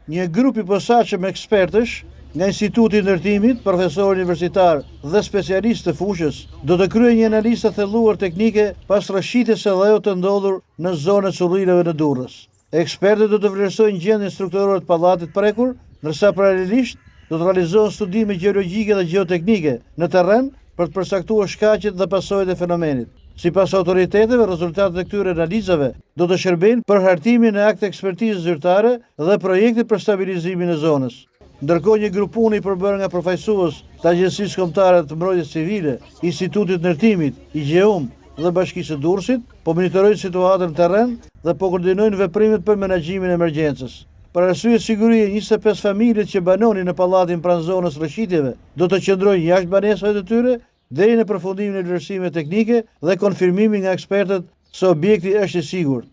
Një grup i posaçëm ekspertësh nga Instituti i Ndërtimit, profesorë universitarë dhe specialistë të fushës, do të kryejnë një analizë të thelluar teknike pas rrëshqitjes së dheut të ndodhur në zonën e Currilave në Durrës. Ekspertët do të vlerësojnë gjendjen strukturore të pallatit të prekur, ndërsa paralelisht do të realizohen studime gjeologjike dhe gjeoteknike në terren për të përcaktuar shkaqet dhe pasojat e fenomenit. Sipas autoriteteve, rezultatet e këtyre analizave do të shërbejnë për hartimin e akt-ekspertizës zyrtare dhe projektit për stabilizimin e zonës. Ndërkohë, një grup pune i përbërë nga përfaqësues të Agjencisë Kombëtare të Mbrojtjes Civile, Institutit të Ndërtimit, IGJEUM dhe Bashkisë së Durrësit, po monitorojnë situatën në terren dhe po koordinojnë veprimet për menaxhimin e emergjencës. Për arsye sigurie, 25 familjet që banonin në pallatin pranë zonës së rrëshqitjeve do të qëndrojnë jashtë banesave të tyre deri në përfundimin e vlerësimeve teknike dhe konfirmimin nga ekspertët se objekti është i sigurt.